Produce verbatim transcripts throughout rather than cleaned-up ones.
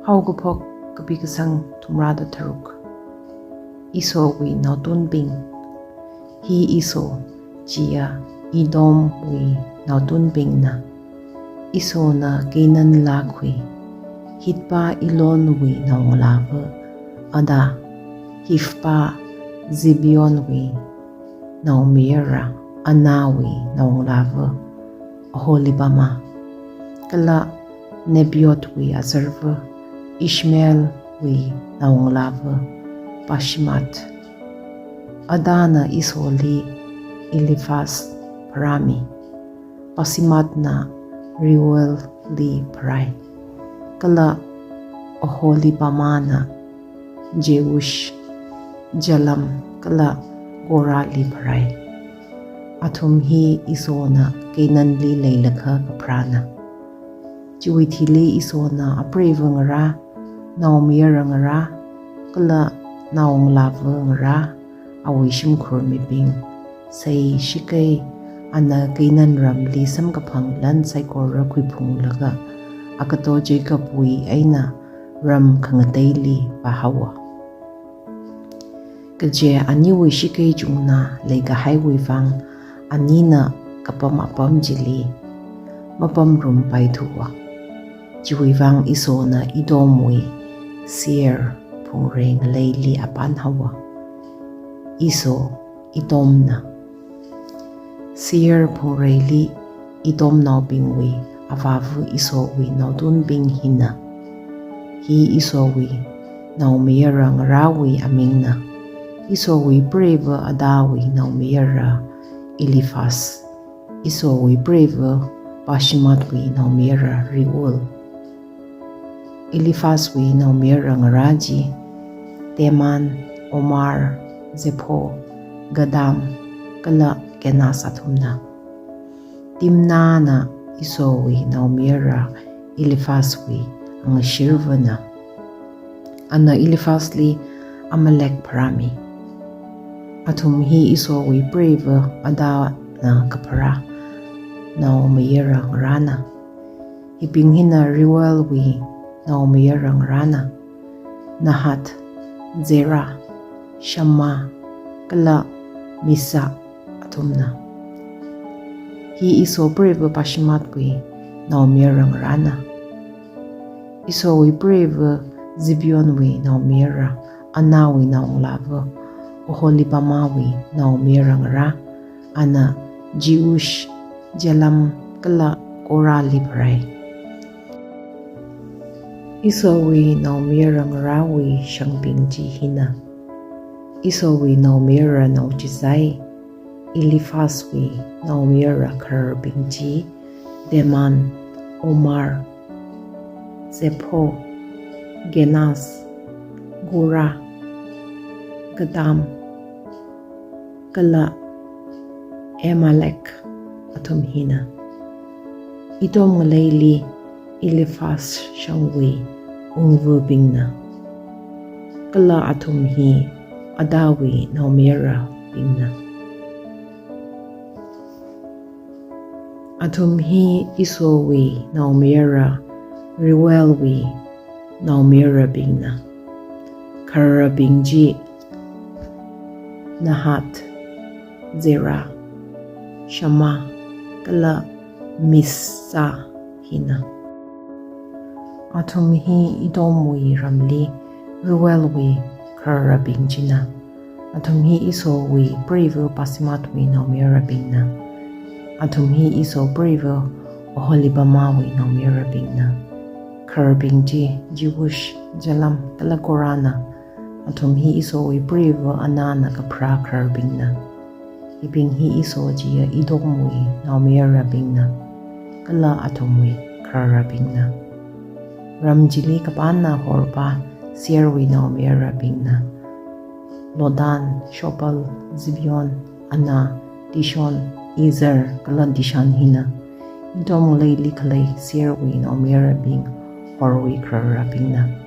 Haokaphok kapi kasang thumrāda tharuk. Esauwui naotunbing. Hi Esau, chiya Edomwui naotunbingna. Esauna Canaan lakhui, Hitpa Elonwui naongalāva Adah, Hivpa Zibeonwui naomayara Anahwui naongalāva Oholibamah, kala Nebaiothwui azarva Ishmaelwui naongalāva Basemath. Adahna Esauli Eliphaz pharāmi, Basemathna Reuelli pharai, kala Oholibamahna Jeush, Jalam kala Korahli pharai. Athum hi Esauna Canaanli leilakha kapharāna. Chiwui thili Esauna apreiva ngarā, naomayara ngarā, kala naongalāva ngarā, awui shimkhur mibing, sei shikei ana Canaan ramli samkaphang lan saikora khuiphunglaga, agato Jacobwui eina ram khangateili vāhaowa. Kaje aniwui shikei chungna leikahaiwui vang, anina kapam apam chili mapamrumpaithuwa. Chiwui vang Esauna Edomwui Seir phungrei ngaleili apanhaowa. Esau, Edomna. Seir phungreili Edomnaobingwui avāva Esauwui naotunbing hina. Hi Esauwui naomayara ngarāwui amingna. Esauwui preiva Adahwui naomayara Eliphaz. Esauwui preiva Basemathwui naomayara Reuel. Eliphazwui naomayara ngarā chi Teman, Omar, Zepho, Gatam, kala Kenaz athumna. Timnahna Esauwui naomayara Eliphazwui angashirvana. Ana Eliphazli Amalek pharāmi. Athum hi Esauwui preiva Adahna kapharā naomayara ngarāna. Hibing hina Reuelwui naomayara ngarāna, Nahath, Zerah, Shammah, kala Mizzah athumna. Hi Esau preiva Basemathwui naomayara ngarāna. Esauwui preiva Zibeonwui naomayara Anahwui naongalāva Oholibamahwui naomayara ngarā, ana Jeush, Jalam kala Korahli pharai. Esauwui naomayara ngarāwui shangbing chi hina. Esauwui naomayara naochizai, Eliphazwui naomayara khararbing chi, Teman, Omar, Zepho, Kenaz, Korah, Gatam, kala Amalek athum hina. Edom ngaleili Eliphaz shangwui ungvabingna. Kala athum hi Adahwui naomayarabingna. Athum hi Esauwui naomayara Reuelwui naomayarabingna. Khararbing chi Nahath, Zerah, Shammah, kala Mizzah hina. Athum hi Edomwui ramli Reuelwui khararbing china. Athum hi Esauwui preiva Basemathwui naomayarabingna. Athum hi Esau preiva Oholibamahwui naomayarabingna. Khararbing chi Jeush, Jalam kala Korahna. Athum hi Esauwui preiva Anahna kapharā khararbingna. Hibing hi Esau chiya Edomwui naomayarabingna, kala athumwui khararbingna. Ram chili kapanna horpa Seirwui naomayarabingna. Lotan, Shobal, Zibeon, Anah, Dishon, Ezer kala Dishan hina. Edom ngaleili khalei Seirwui naomayarabing horwui khararbingna.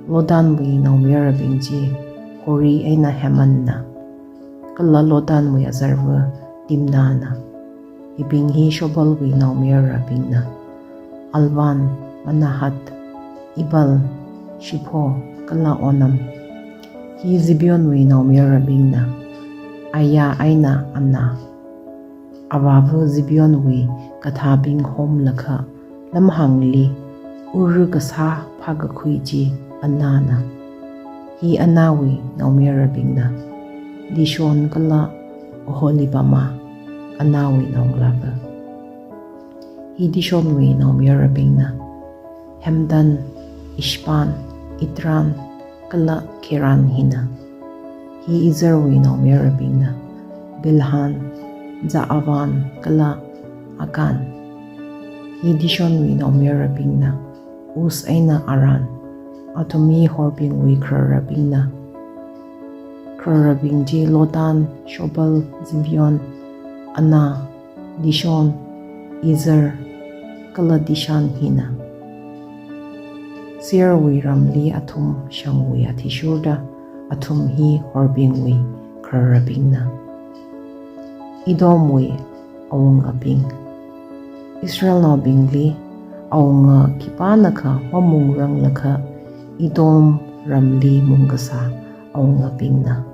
Lotanwui naomayarabing chi Hori eina Hemanna. Kala Lotanwui azarva Timnahna. Hibing hi Shobalwui naomayarabingna. Alvan, Manahath, Ebal, Shepho, kala Onam. Hi Zibeonwui naomayarabingna, aya eina Anah. Avāva Zibeonwui gadhabing homlakha lamhāngli ura kasā phākakhui chi Anahna. Hi Anahwui naomayarabingna, Dishon kala Oholibamah, Anahwui naongalāva. Hi Dishonwui naomayarabingna, Hemdan, Eshban, Ithran, kala Cheran hina. Hi Ezerwui naomayarabingna, Bilhan, Zaavan, kala Akan. Hi Dishonwui naomayarabingna, Uz eina Aran. Athum hi horbingwui khararabingna. Khararabing chi Lotan, Shobal, Zibeon, Anah, Dishon, Ezer, kala Dishan hina. Seirwui ramli athum shangwui athishurda, athum hi horbingwui khararabingna. Edomwui awungabing. Israelnaobingli awunga khipānakha mamungrang lakha Edom ramli mungkasā awungabingna.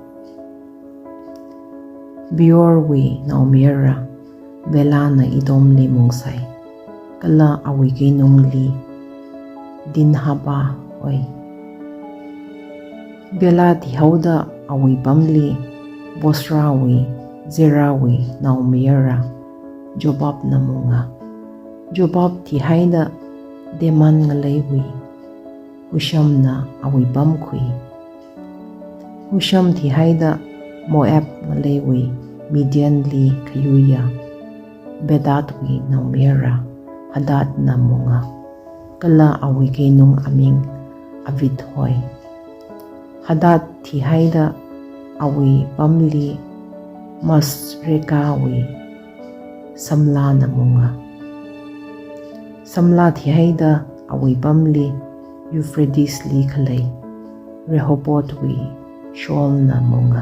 Beorwui naomayara Belana Edomli mungsai, kala awui keinungli Dinhaba hoi. Bela thihaoda awui pamli Bozrawui, Zerawui naomayara Jobabna munga. Jobab thihaida Teman ngaleiwui Hushamna awui pam khui. Husham thihaida Moab ngaleiwui Midianli khayuiya Bedadwui naomayara Hadadna munga, kala awui keinung aming Avit hoi. Hadad thihaida awui pamli Masrekawui Samlana munga. Samla thihaida awui pamli Euphratesli khalei Rehobothwui Shaulna munga.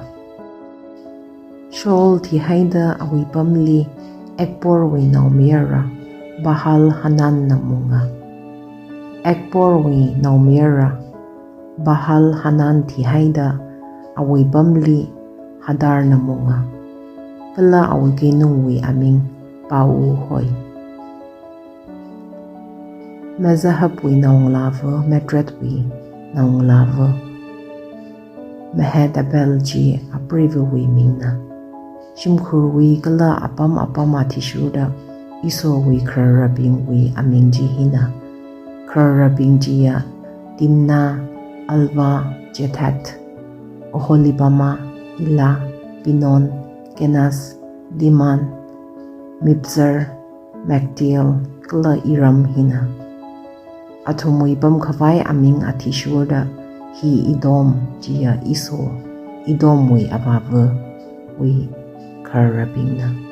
Shaul thihaida awui pamli Akborwui naomayara Baal-hananna munga. Akborwui naomayara Baal-hanan thihaida awui pamli Hadarna munga, kala awui keinungwui aming Pau hoi. Mezahabwui naongalāva, Matredwui naongalāva Mehetabel chi apreivawui mingna. Shimkhurwui kala apam apam athishurda Esauwui khararabingwui aming chi hina. Khararabing chiya Timna, Alva, Jetheth, Oholibamah, Elah, Pinon, Kenaz, Teman, Mibzar, Magdiel, kala Iram hina. Athumwui pamkhavai aming athishurda hi Edom chiya Esau, Edomwui avāvawui khararabingna.